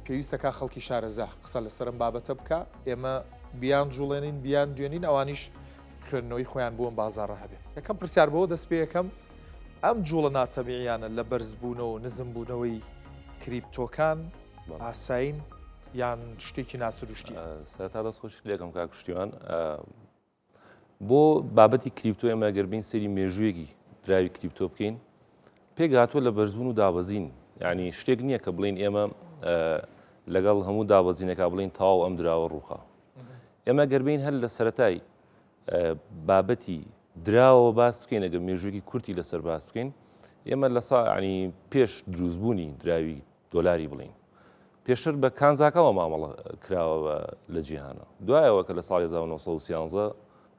پێویستەکە خەڵکی شارەزا قسە لەسەرم بابەتە بکە ئێمە بیان جوڵێنین بیان دوێنین ئەوانیش خوێندنەوەی خۆیان بۆ ئەم بازاڕە هەبێت یەکەم پرسیار بۆ دەست پێ یەکەم ئەم جوڵە ناتەبیعیانە لە بەرزبوونەوە و نزمبوونەوەی کریپتۆکان ئاسایین یان شتێکی ناسروشتی؟ سەرەتا دەست خۆشی لێکم کاک پشتیوان بۆ بابەتی کریپتۆ ئێمە گەر بین سەیری مێژوویەکی دراوی کریپتۆ بکەین پێک هاتووە لە بەرزبوون و دابەزین یعنی شتێک نییە کە بڵین ئێمە لەگەڵ هەموو دابەزینەکە بڵین تەواو ئەم دراوە ڕووخا ئێمە گەربین هەر لە سەتای بابەتی دراوە باس بکەین ئەگە مێژوویەکی کورتی لەسەر باس بکەین ئێمە لە ساعنی پێش دروستبوونی دراوی دۆلاری بڵین پێشتر بە کانزاکەوە مامەڵە کراوە لە جیهانە دوایەوە کە لە ساڵی 1913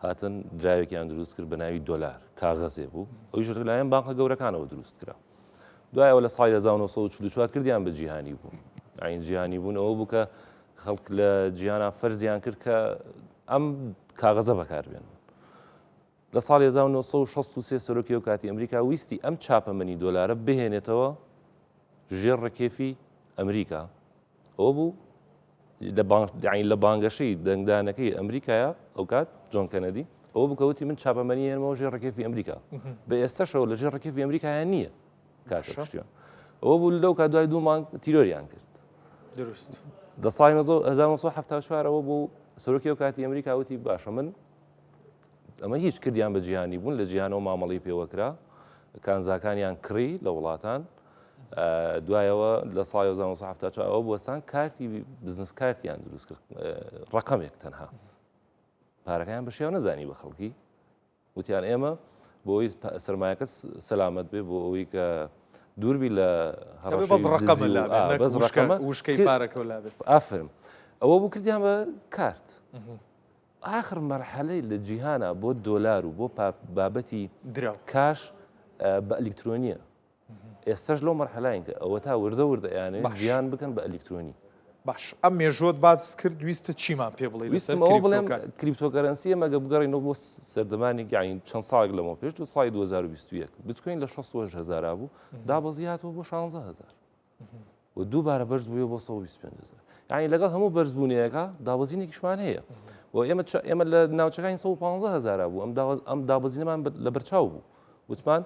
هاتن دراوێکیان دروست کرد بە ناوی دۆلار کاغەزێ بوو ئەویش لەلایەن بانقە گەورەکانەوە دروست کرا دوایەوە لە ساڵی 1944 کردیان بە جیهانی بوو ئاین جیهانی بوون ئەوە بوو کە خەڵک لە جیهانا فەرزیان کرد کە ئەم کاغەزە بەکاربێن. لە ساڵی 1963 سەرۆکی ئەو کاتی ئەمریکا ویستی ئەم چاپەمەنی دۆلارە بهێنێتەوە ژێر ڕکێفی ئەمریکا ئەوە بوو لە بانگەشەی دەنگدانەکەی ئەمریکایە ئەوکات جۆن کەنەدی ئەوە بکەوتی من چاپەمەنی هێنمەوە ژێر ڕکێفی ئەمریکا بە ئێستاشەوە لە ژێر ڕکێفی ئەمریکایە نییە کاکە پشتیوان ئەوە بوو لەو کات دوای دوو مانگ تیرۆریان کرد دروست دە ساڵی 1974 ەوە بوو سەرۆکی ئەو کاتی ئەمریکا وتی باشە من ئەمە هیچ کردیان بە جیهانی بوون لە جیهانەوە مامەڵی پێوەکرا کانزاکانیان کڕی لە وڵاتان دوایەوە لە ساڵی 1974 ەوە بوەستان کارتی بزنس کارتیان دروست کرد ڕقمێک تەنها پارەکەیان بە شێوە نەزانی بە خەڵکی وتیان ئێمە بۆ ئەوەی سەرمایەکەت سەلامەت بێ بۆ ئەوەی کە دووربی لە بەس ڕقەمە وشکەی پارەکە لابێت ئافرم ئەوە بوو کردیان بە کارت آخر مەرحەلەی لە جیهانە بۆ دۆلار و بۆ بابەتی دراو کاش بە ئەلیکترۆنیە ئێستاش لەو مەرحەلاین کە ئەوەتا وردە وردە ئەیانەوێت باش. جیهان بکەن بە ئەلیکترۆنی. باش ئەم مێژووەت باس کرد ویستت چیمان پێ بڵێی لەسەر ویستم ئەوە بڵێم کریپتۆکان؟ cryptocurrency ئێمە گە بگەڕێینەوە بۆ سەردەمانێک یانی چەند ساڵێک لەمەو پێش تو ساڵی 2021 بتکۆین لە 68 هەزارا بوو دابەزی هاتەوە بۆ 16 هەزار و دووبارە بەرز بوویەوە بۆ 125 هەزار یانی لەگەڵ هەموو بەرزبوونەیەکە دابەزینێکیشمان هەیە و ئێمە ئێمە لە ناوچەکانی 115 هەزارا بوو ئەم ئەم دابەزینەمان لەبەرچاو بوو وتمان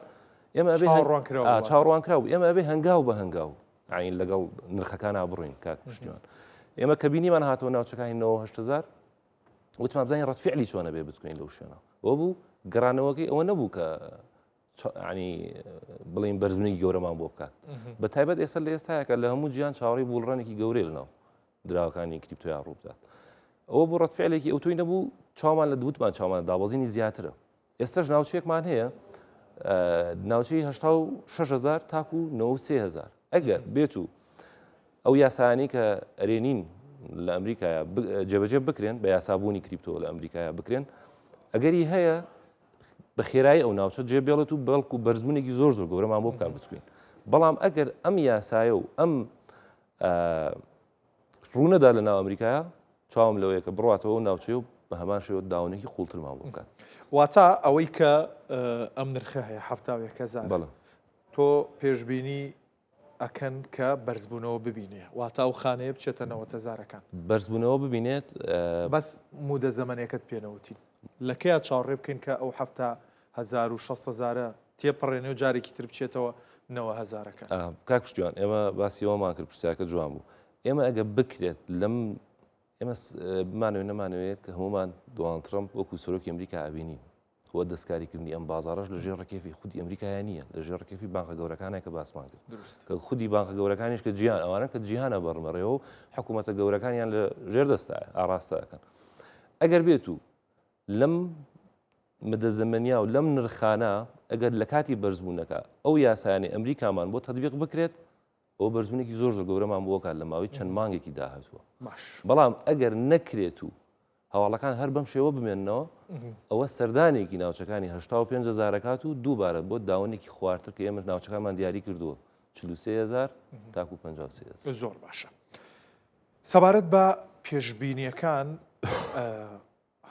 ئێمە ئەبێ چاوەڕوانکراو بوو. چاوەڕوانکراو بوو. ئێمە ئەبێ هەنگاو بە هەنگاو عین لەگەڵ نرخەکانا بڕۆین کاک پشتیوان. ئێمە کە بینیمان هاتەوە ناوچەکانی 98 هەزار وتمان بزانین ڕەت فعلی چۆنە بێ بتکوین لەو شوێنە. ئەوە بوو گەڕانەوەکەی ئەوە نەبوو کە ینی بڵین بەرزبوونێکی گەورەمان بۆ بکات. بە تایبەت ئێستا لە ئێستاکە لە هەموو جیان چاوەڕێی bull run ێکی گەورەی لەناو دراوەکانی کریپتۆیان ڕووبدات. ئەوە بوو ڕەت فعلێکی ئەوتۆی نەبوو چاومان لە دوتمان چاومان دابەزینی زیاترە. ئێستاش ناوچەیەکمان هەیە ناوچەی 86 هزار تاکو 93 هزار ئەگەر بێت و ئەو یاسایانی کە ئەرێنین لە ئەمریکایە جێبەجێ بکرێن بە یاسابوونی کریپتۆ لە ئەمریکایە بکرێن ئەگەری هەیە بە خێرایی ئەو ناوچە جێ بێڵێت و بەڵکو بەرزبوونێکی زۆر زۆر گەورەمان بۆ بکات بتکوین بەڵام ئەگەر ئەم یاسایە و ئەم ڕوونەدا لە ناو ئەمریکایە، چاوم لەوەیە کە بڕواتەوە ئەو ناوچەیە و بە هەمان شێوە down ێکی قووڵترمان بۆ بکات. واتا ئەوەی کە ئەم نرخە هەیە 71 هەزارە، بەڵێ. تۆ پێشبینی ئەکەن کە بەرزبوونەوە ببینێ، واتا ئەو خانەیە بچێتە 90 هەزارەکان. بەرزبوونەوە ببینێت. بەس مودە زەمەنێکەت پێ نەوتین. لە کەیا چاوەڕێ بکەین کە ئەو 70 هەزار و 60 هەزارە تێپەڕێنێ و جارێکی تر بچێتەوە نەوە هەزارەکان. کاک پشتیوان ئێمە باسی ئەوەمان کرد پرسیارەکە جوان بوو ئێمە ئەگە بکرێت لەم ئێمە بمانەوێ نەمانەوێت کە هەمومان دۆناڵد ترەمپ وەکو سەرۆکی ئەمریکا ئەبینین و دەستکاریکردنی ئەم بازاڕەش لە ژێر ڕکێفی خودی ئەمریکایە نییە لە ژێر ڕکێفی بانقە گەورەکانە کە باسمان کرد کە خودی بانقە گەورەکانیش کە جیهان ئەوانە کە جیهانە بەڕمەڕێەوە و حکوومەتە گەورەکانیان لە ژێر دەستە ئاراستە ئەکەن ئەگەر بێت و لەم مدە زەمەنیا و لەم نرخانە ئەگەر لە کاتی بەرزبوونەکە ئەو یاسایانەی ئەمریکامان بۆ تەتبیق بکرێت ئەوە بەرزبوونێکی زۆر زۆر گەورەمان بۆ کات لە ماوەی چەند مانگێکی داهاتووە باش بەڵام ئەگەر نەکرێت و هەواڵەکان هەر بەم شێوە بمێننەوە ئەوە سەردانێکی ناوچەکانی 85 هەزارەکات و دووبارە بۆ down ێکی خوارتر کە ئێمە ناوچەکانمان دیاری کردووە 43 هەزار تاکو 53 هەزار. زۆر باشە سەبارەت بە پێشبینیەکان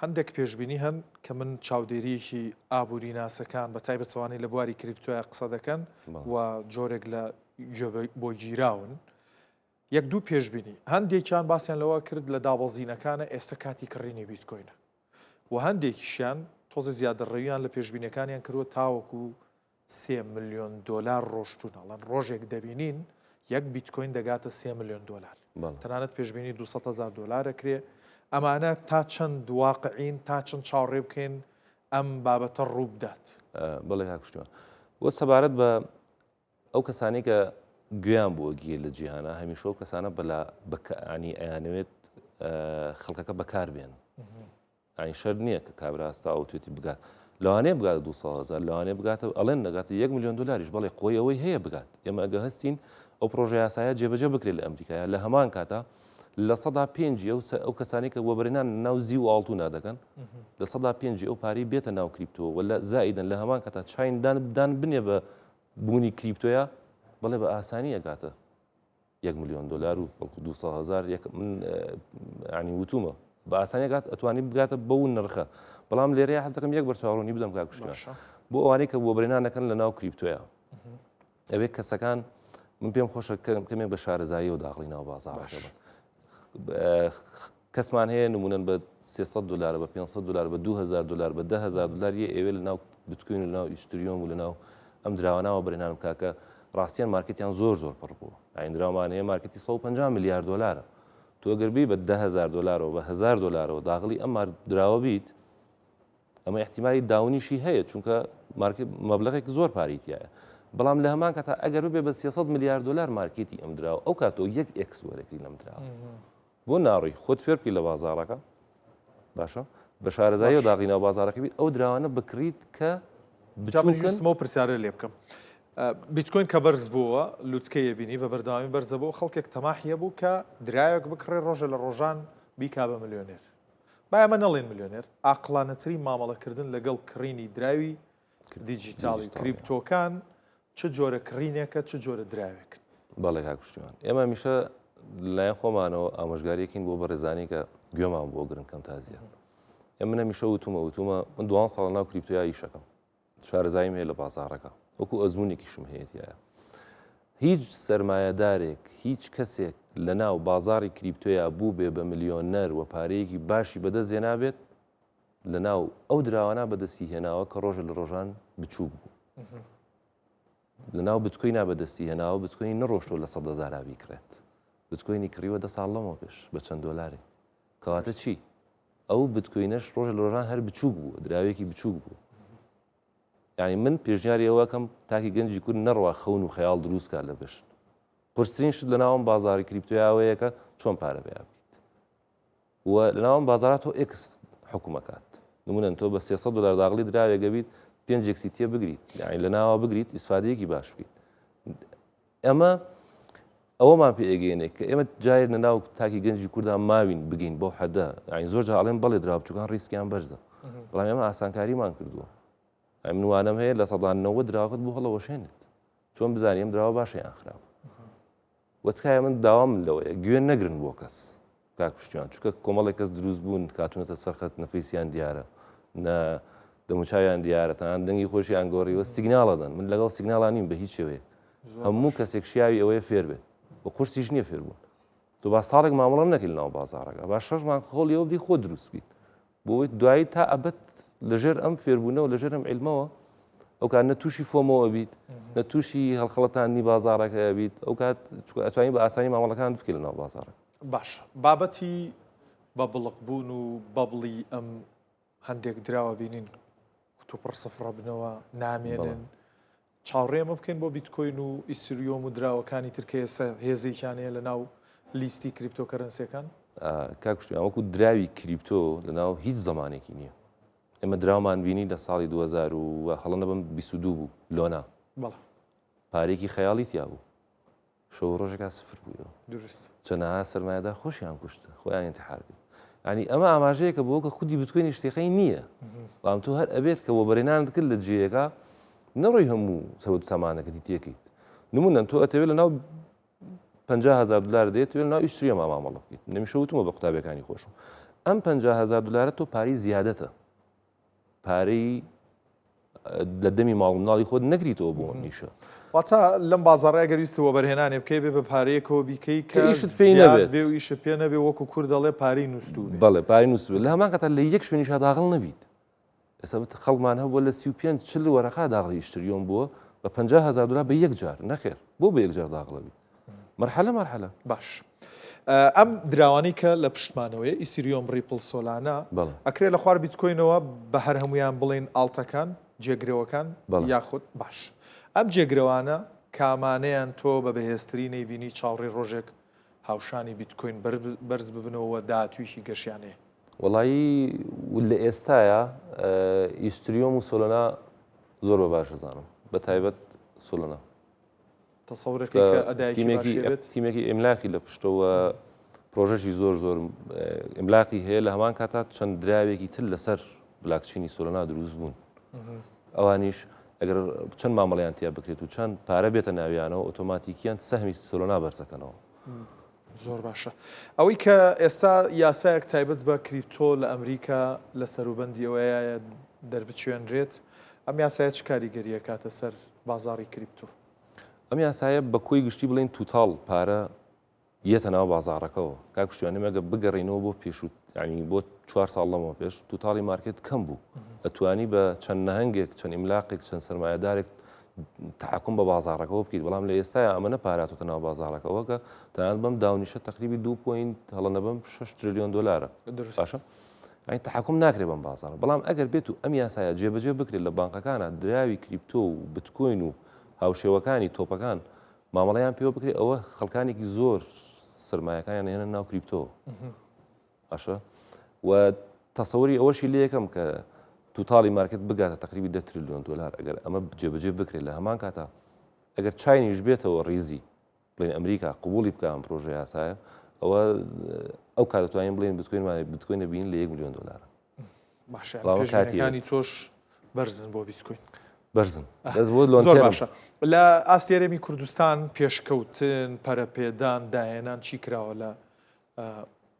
هەندێک پێشبینی هەن کە من چاودێرییەکی ئابووریناسەکان بە تایبەت ئەوانەی لە بواری کریپتۆیا قسە دەکەن و جۆرێک لە گوێ بۆ گیراون. یەک دوو پێشبینی هەندێکیان باسیان لەوە کرد لە دابەزینەکانە ئێستا کاتی کڕینی بیتکۆینە و هەندێکیشیان تۆزێ زیادەڕەویان لە پێشبینیەکانیان کردووە تاوەکو سێ ملیۆن دۆلار ڕۆشتوون ئەڵێن ڕۆژێک دەبینین یەک بیتکۆین دەگاتە سێ ملیۆن دۆلار تەنانەت پێشبینی 200 هزار دۆلار ئەکرێ ئەمانە تا چەند واقعین تا چەند چاوەڕێ بکەین ئەم بابەتە ڕووبدات؟ بەڵێ کاک پشتیوان بۆ سەبارەت بە ئەو کەسانەی کە گوێیان بۆ گیر لە جیهانە هەمیشە ئەو کەسانە بەلا بەکانی ئەیانەوێت خەڵکەکە بەکار بێن ئەین شەر نییە کە کابرا هەستا ئەو توێتی بگات لەوانەیە بگات 200 هزار لەوانەیە بگاتە ئەڵێن دەگاتە 1 میلیۆن دلاریش بەڵێ خۆی ئەوەی هەیە بگات ئێمە ئەگە هەستین ئەو پرۆژە یاسایە جێبەجێ بکرێت لە ئەمریکایە لە هەمان کاتا 5% ئەو کەسانی کە وەبەرهێنان ناو زیو و ئاڵتونا دەکەن 5% ئەو پارەی بێتە ناو کریپتۆ وە زائیدەن لە هەمان کاتا چاین دان دان بنێ بە بوونی کریپتۆیە بەڵێ بە ئاسانی ئەگاتە یەک ملیۆن دلار و بەڵکو 200 هزار یەک من ینی وتومە بە ئاسانی گات ئەتوانی بگاتە بەو نرخە بەڵام لێرەیە حەزەکەم یەک بەرچاوڕوونی بدەم کاک پشتیوان بۆ ئەوانەی کە وەبەرهێنان دەکەن لە ناو کریپتۆیە ئەوێ کەسەکان من پێم خۆشە کەمێک بە شارەزاییەوە داخڵی ناو بازاڕەکە بن کەسمان هەیە نمونەن بە 300 دلار بە 500 دلار بە 2000 دلار بە 10000 دلار یە ئێوێ لە ناو بتکوین و لە ناو ئیستریۆم و لە ناو ئەم دراوانەوە بەرهێنان بکا کە ڕاستیان مارکتیان زۆر زۆر پڕ بوو ئاین دراومان هەیە مارکتی 150 میلیارد دلارە تۆ گەر بی بە 10000 دلارەوە بە 1000 دلارەوە داخلی ئەم دراوە بیت ئەمە ئیحتیمالی down یشی هەیە چونکە مارکت مەبلەغێک زۆر پارەی تایە بەڵام لە هەمان کاتا ئەگەر ببێ بە 300 میلیارد دلار مارکێتی ئەم دراوە ئەو کاتۆ یەک x وەرەگری لەم دراوە بۆ ناڕۆی خۆت فێر بکەی لە بازاڕەکە باشە بە شارەزایی و داغی ناو بازارەکە بیت ئەو دراوانە بکڕیت کە بچووکن پرسیارە لێ بکەم بیتکۆین کە بەرز بووە لوتکەیە بینی بە بەردەوامی بەرزە بۆ خەڵکێک تەماحیە بوو کە دراوێک بکڕێ ڕۆژە لە ڕۆژان بیکا بە ملیۆنێر با ئێمە نەڵێین ملیۆنێر، ئاقڵانەترین مامەڵەکردن لەگەڵ کڕینی دراوی دیجیتاڵی و کریپتۆکان چ جۆرە کڕینێکە، چ جۆرە دراوێکن؟ بەڵێ کاک پشتیوان، ئێمە هەمیشە لەلایەن خۆمانەوە ئامۆژگاریەکەین بۆ بەڕێزانی کە گوێمان بۆ گرن کەم تا زیاد. ئێمە هەمیشە وتومە وتومە من دوان ساڵە ناو کریپتۆیا ئیشەکەم. شارەزاییم هەیە لە بازاڕەکە وەکو ئەزمونێکیشم هەیە تایە هیچ سەرمایەدارێک هیچ کەسێک لە ناو بازاری کریپتۆیا بوو بێ بە ملیۆنەر و پارەیەکی باشی بەدەست هێنابێت لە ناو ئەو دراوانە بەدەستی هێناوە کە ڕۆژە لە ڕۆژان بچووک بوو لە ناو بتکۆینا بەدەستی هێناوە بتکۆینی نەڕۆشتوە لە سەد هەزارا بیکڕێت بتکۆینی کڕیوە دە ساڵ لەمەوە پێش بە چەند دۆلارێک کەواتە چی ئەو بتکۆینەش ڕۆژە لە ڕۆژان هەر بچووک بوو دراوێکی بچووک بوو یعنی من پێشنیاری ئەوەکەم تاکی گەنجی کورد نەڕوا خەون و خەیاڵ دروست کات لە بشت قورسترین شت لە ناوم بازاری کریپتۆیا ئەوەیە کە چۆن پارە پەیا بکەیت و لە ناوم بازارا تۆ x حکومەکات نمونەن تۆ بە 300 دلار داغلی دراوێک گەبیت پێنج x ی تێ بگریت یعنی لە ناوە بگریت ئیسفادەیەکی باش بکەیت ئەمە ئەوەمان پێ ئەگەیەنێ کە ئێمە جارێ لە ناو تاکی گەنجی کوردان ماوین بگەین بەو حەدە یعنی زۆر جار ئەڵێن بەڵێ دراو بچووکان ڕیسکیان بەرزە بەڵام ئێمە ئاسانکاریمان کردووە من وانەم هەیە 90% دراوەکەت بۆ هەڵەوەشێنێت چۆن بزانانی ئەم دراوە باشە یان خراپە وە تکایە من داوام لەوەیە گوێ نەگرن بۆ کەس کاک پشتیوان چونکە کۆمەڵێک کەس دروست بوون کاتونەتە سەرخەت نە فەیسیان دیارە نە دەموچاویان دیارە تەنان دەنگی خۆشیان گۆڕیوە سیگناڵە دەن من لەگەڵ سیگناڵا نیم بە هیچ شێوەیەک هەموو کەسێک شیاوی ئەوەیە فێر بێت و قورسیش نییە فێربوون تۆ با ساڵێک مامەڵە نەکەی لەناو بازاڕەکە با شەش مانگ خۆڵی ئەوە بدەی خۆت دروست بیت بۆ ئەوەی دوایی تا ئەبەد لەژێر ئەم فێربوونەوە لەژێر ئەم عیلمەوە ئەو کات نە تووشی FOMO ەوە بیت نە تووشی هەڵخەڵەتاندنی بازاڕەکە بیت ئەو کات ئەتوانی بە ئاسانی مامەڵەکان بکەیت لەناو بازاڕەکە. باشە بابەتی بە بڵق بوون و bubble ی ئەم هەندێک دراوە بینین کوتوپڕ سفڕە بنەوە نامێنن چاوەڕێ ئەمە بکەین بۆ بیتکۆین و ئیسریۆم و دراوەکانی تر کە ئێستا هێزێکیان هەیە لە ناو لیستی cryptocurrency ەکان؟ کاک پشتیوان وەکو دراوی کریپتۆ لە ناو هیچ زەمانێکی نییە ئێمە دراومان بینی لە ساڵی 2000 و هەڵە نەبم 22 بوو لۆنا بەڵێ پارێکی خەیاڵی تیا بوو شەو ڕۆژێکا سفر بوویەوە دروست چەنەها سەرمایەدار خۆشیان کوشت خۆیان انتحار کرد ینی ئەمە ئاماژەیەکە بۆ کە خودی بتکوێنی شتێقەی نییە بەڵام تۆ هەر ئەبێت کە وەبەرێنانت کرد لە جێیەکە نەڕۆی هەموو سەوت سامانەکەتی تێکەیت نمونەن تۆ ئەتەوێت لە ناو 50 هزار دلار دێت لە ناو ئیستریە مامەڵە بکەیت نەمیشە وتمە بە قوتابیەکانی خۆشم ئەم 50 هزار دلارە تۆ پارەی زیادەتە پارەی لە دەمی ماڵ مناڵی خۆت نەگریتەوە بۆ نیشە. واتە لەم بازاڕە ئەگەر ویستت وەبەرهێنانێ بکەی بێ بە پارەیەکەوە بیکەی کە ئیشت پێی نەبێت بێ و ئیشت پێ نەبێ وەکو کورد دەڵێ پارەی نووستوو بێ. بەڵێ پارەی نووستوو بێ لە هەمان کاتا لە یەک شوێنیشا داغڵ نەبیت. ئێستا خەڵکمان هەبووە لە 35 40 وەرەقا داغڵی ئیشتریۆم بووە بە 50 هەزار دلار بە یەک جار نەخێر بۆ بە یەک جار داغڵەبی مەرحەلە مەرحەلە. باش ئەم دراوانەی کە لە پشتمانەوەیە ئیسیریۆم ڕیپڵ سۆلانا ئەکرێ لە خوار بیتکۆینەوە بە هەر هەمویان بڵێین alt ەکان جێگرەوەکان یاخود باش ئەم جێگرەوانە کامانەیان تۆ بە بەهێزتری نەیبینی چاوڕێی ڕۆژێک هاوشانی بیتکۆین بەرز ببنەوە و داهاتوویەکی گەشیان هەیە؟ وەڵایی لە ئێستایا ئیستریۆم و سۆلۆنا زۆر بە باش ئەزانم بە تایبەت سۆلۆنا. تەسەورەکەی کە ئەدایەکی باشی هەبێت؟ تیمێکی ئیملاقی لە پشتەوە پرۆژەشی زۆر زۆر ئیملاقی هەیە لە هەمان کاتا چەند دراوێکی تر لەسەر بلاکچینی سۆلۆنا دروست بوون ئەوانیش ئەگەر چەند مامەڵیان تیا بکرێت و چەند پارە بێتە ناویانەوە ئۆتۆماتیکیان سەهمی سۆلۆنا بەرزەکەنەوە. زۆر باشە ئەوەی کە ئێستا یاسایەک تایبەت بە کریپتۆ لە ئەمریکا لە سەروبەندی ئەوەیە دەربچێنرێت ئەم یاسایە چ کاریگەریە کاتە سەر بازاڕی کریپتۆ؟ ئەم یاسایە بە کۆی گشتی بڵێین total پارە یەتە ناو بازاڕەکەوە کاک پشتیوان ئێمە گە بگەڕینەوە بۆ پێشوو یعنی بۆ چوار ساڵ لەمەوە پێش total ی market کەم بوو ئەتوانی بە چەند نەهەنگێک چەند ئیملاقێک چەند سەرمایەدارێک تحکم بە بازاڕەکەەوە بکەیت بەڵام لە ئێستایا ئەمە نە پاراتۆتە ناو بازاڕەکەەوە کە تەنانەت بەم داونیشە تقریبی 2 point هەڵە نەبم 6 تریلیۆن دلارە باشە یانی تەحەکوم ناکرێت بەم بازاڕە، بەڵام ئەگەر بێت و ئەم یاسایە جێبەجێ بکرێت لە بانقەکانا دراوی کریپتۆ و بتکۆین و هاوشێوەکانی تۆپەکان مامەڵەیان پێوە بکرێت ئەوە خەڵکانێکی زۆر سەرمایەکانیان ئەهێنن ناو کریپتۆ باشە و تەسەوری ئەوەشی لێ یەکەم کە total ی market بگاتە تقریبی 10 تریلیۆن دلار ئەگەر ئەمە جێبەجێ بکرێت لە هەمان کاتا ئەگەر چاینیش بێتەوە ریزی بڵێین ئەمریکا قبوڵی بکا ئەم پرۆژە یاسایە ئەوە ئەو کات دەتوانین بڵێین بتکۆینمان بتکۆین دەبین لە یەک ملیۆن دۆلارە. باشە پێشبینەکانی تۆش بەرزن بۆ بیتکۆین؟ بەرزن بەس بۆ long term. باشە لە ئاستی هەرێمی کوردستان پێشکەوتن پەرەپێدان داهێنان چی کراوە لە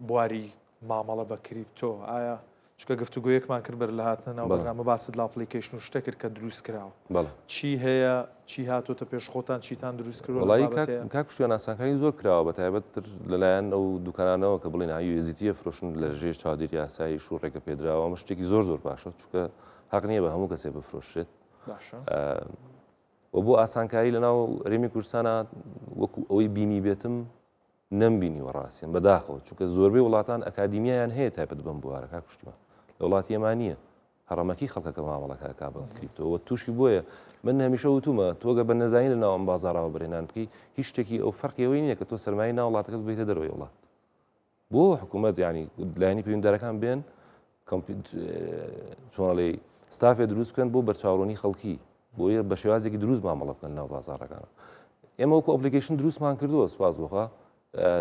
بواری مامەڵە بە کریپتۆ ئایا چونکە گفتوگۆیەکمان کرد بەر لە هاتنە ناو بەرنامە باست لە application و شتە کرد کە دروست کراوە چی هەیە چی هاتۆتە پێش خۆتان چیتان دروست کردووە وەڵایی کاک پشتیوان ئاسانکاری زۆر کراوە بە تایبەتتر لەلایەن ئەو دوکانانەوە کە بڵێن USDT فرۆشن لە ژێر چاودێری یاساییش و ڕێگە پێدراوە ئەمە شتێکی زۆر زۆر باشە چونکە حەق نییە بە هەموو کەسێ بفرۆشرێت باشە و بۆ ئاسانکاری لەناو هەرێمی کوردستانە وەکو ئەوەی بینی بێتم نەمبینیوە ڕاستیان بەداخەوە چونکە زۆربەی وڵاتان ئەکادیمیایان هەیە تایبەت بەم بوارە کاک پشتیوان لە وڵاتی ئێمە نییە هەڕەمەکی خەڵکەکە مامەڵەکە ئەکا بە کریپتۆ وە تووشی بۆیە من هەمیشە وتومە تۆ گەر بە نەزانی لە ناو ئەم بازاڕەوە بەرهێنان بکەی هیچ شتێکی ئەو فەرقی ئەوەی نییە کە تۆ سەرمایەی ناو وڵاتەکەت ببەیتە دەرەوەی وڵات بۆ حکوومەت یعنی لایەنی پەیوەندیدارەکان بێن چۆنڵی ستافێ دروست بکەن بۆ بەرچاوڕوونی خەڵکی بۆیە بە شێوازێکی دروست مامەڵە بکەن ناو بازاڕەکان ئێمە وەکو application دروستمان کردووە سوپاس بۆخوا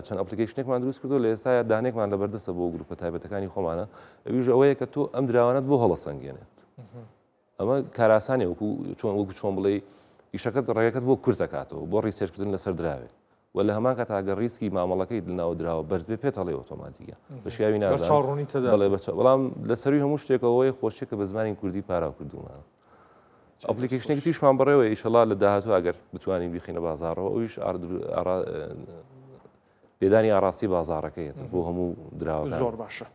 چەند application ێکمان دروست کردو لە ئێستایا دانێکمان لە بەردەستە بۆ گروپە تایبەتەکانی خۆمانە ئەویش ئەوەیە کە تۆ ئەم دراوانەت بۆ هەڵەسەنگێنێت ئەمە کاراسانێ وەکو چۆن وەکو چۆن بڵێ ئیشەکەت ڕێگەکەت بۆ کورت دەکاتەوە بۆ research کردن لەسەر دراوێک و لە هەمان کات ئەگەر ریسکی مامەڵەکەی لەناو دراوە بەرز بێ پێت هەڵێ ئۆتۆماتیکە بە شیاوی نازانم بەڵێ بەرچاو بەڵام لە سەروی هەموو شتێکەوەی خۆشیە کە بە زمانی کوردی پاراو کردوومانە application ێکی تریشمان بەڕێوە ئیشەڵا لە داهاتوو ئەگەر بتوانین بیخینە بازاڕەوە ئەویش پێدانی ئاڕاستی بازاڕەکەیەت بۆ هەموو دراوەکان. زۆر باشە.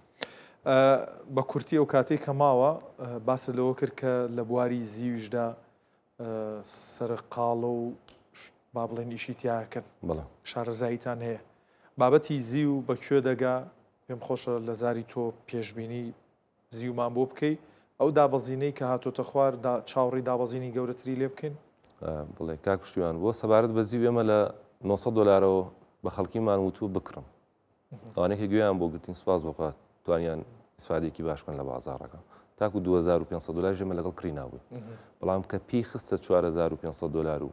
بە کورتی ئەو کاتەی کە ماوە باست لەوە کرد کە لە بواری زیویشدا سەرقاڵە و با بڵێن ئیشی تیاکەن بەڵێ شارەزاییتان هەیە بابەتی زیو بە کوێ دەگا پێم خۆشە لە زاری تۆ پێشبینی زیومان بۆ بکەی ئەو دابەزینەی کە هاتۆتە خوار چاوەڕێی دابەزینی گەورەتری لێ بکەین؟ بڵێ کاک پشتیوان بۆ سەبارەت بە زیو ئێمە لە 900 دلارەوە بە خەڵکیمان وتووە بکڕن ئەوانەی کە گوێیان بۆ گرتین سوپاس بۆ خوا توانیان ئیسفادێکی باش بکەن لە بازاڕەکە تاکو 2500 دلار ئێمە لەگەڵ کڕی نابووین بەڵام کە پێی خستە 4500 دلار و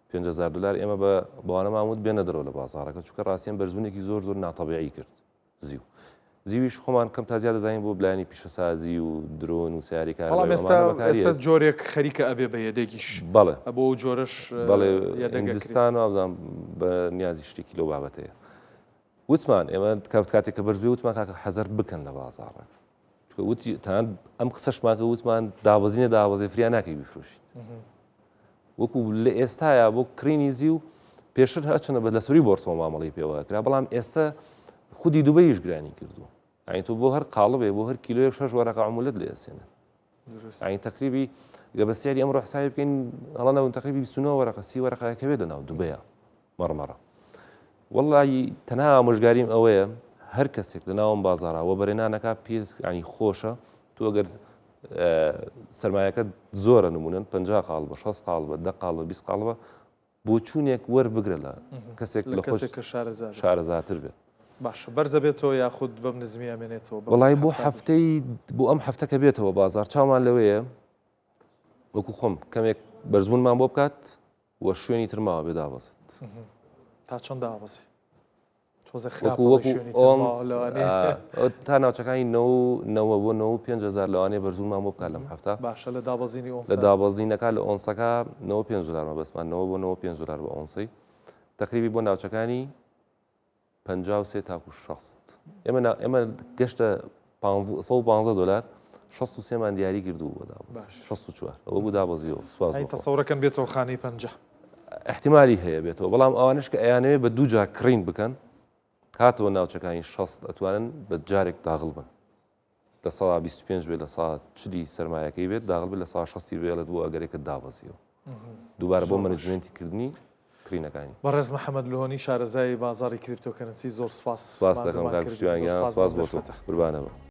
5000 دلار ئێمە بە بەوانەمان وت بێنە دەرەوە لە بازاڕەکە چونکە ڕاستیان بەرزبوونێکی زۆر زۆر ناتەبیعی کرد زیو زیویش خۆمان کەم تا زیاد دەزانین بۆ بلایەنی پیشەسازی و درۆن و سیاری کار بەڵام ئێستا ئێستا جۆرێک خەریکە ئەبێ بە یەدەگیش بەڵێ بۆ ئەو جۆرەش بەڵێ هندستان وابزانم بە نیازی شتێکی لەو بابەتەیە وتمان ئێمە کاتێک کە بەرزبووی وتمان کاکە حەزەر بکەن لە بازاڕە چونکە وتی تان ئەم قسەشمان کە وتمان دابەزینە دابەزێ فریا ناکەی بیفرۆشیت. وەکو لە ئێستایا بۆ کڕینی زیو پێشتر هەرچەندە بە لەسەروی بۆرسەوە مامەڵەی پێوە کرا بەڵام ئێستا خودی دوبەیش گرانی کردووە یانی تۆ بۆ هەر قاڵبێ بۆ هەر کیلۆیەک شەش وەرەقە عمولەت لێ ئەسێنن یانی تقریبی گە بە سعری ئەمڕۆ حسابی بکەین هەڵە نەبم تقریبی 29 وەرەقە 30 وەرەقە کەوێت لە ناو دوبەیە مەڕمەڕە وەڵی تەنها ئامۆژگاریم ئەوەیە هەر کەسێک لە ناوم بازارا وە بەرێنانەکە پێ ینی خۆشە تۆ گەر سرمایەکە زۆرە نمونن 50 قاڵ بە 60 قاڵ بە 10 قاڵ بە 20 قاڵ بە بۆچوونێک وەربگرە لە کەسێک لە خۆش کە شارەزاتر بێت. باشە بەرزە بێتەوە یاخود بەم نزمی ئەمێنێتەوە؟ وەڵی بۆ هەفتەی بۆ ئەم هەفتە کە بێتەوە بازار چاومان لەوەیە وەکو خۆم کەمێک بەرزبوونمان بۆ بکات و شوێنی تر ماوە بێ دابەزێت. تا چەند دابەزێ؟ تا ناوچەکانی نەوە بۆ 95 هزار لەوانەیە بەرزومان بۆ بکات لەم هەفتە باشە لە دابەزینی لە دابەزینەکە لە ئۆنسەکە 95 دلار مەبەستمان 9 بۆ 95 دلار بە ئۆنسەی تقریبی بۆ ناوچەکانی 53 تاکو 60 ئێمە ئێمە گەشتە 115 دلار 63 مان دیاری کردو بۆ دابەز 64 ئەوە بوو دابەزیەوە سپاس تەسەورەکەم بێتەوە خانەی 50 ئیحتیمالی هەیە بێتەوە بەڵام ئەوانەش کە ئەیانەوێت بە دوو جار کڕین بکەن هاتەوە ناوچەکانی 60 ئەتوانن بە جارێک داغڵ بن لە سەدا 25 بێت لە سا چلی سەرمایەکەی بێت داغڵ بێت لە سا 60 بێڵێت بۆ ئەگەرێکە دابەزیەوە دووبارە بۆ management ی کردنی کڕینەکانی. بەڕێز محەمەد لهۆنی شارەزای بازاڕی cryptocurrency زۆر سوپاس سپاس دەکەم کاک پشتیوان گیان سپاس بۆ تۆ قوربانە بم.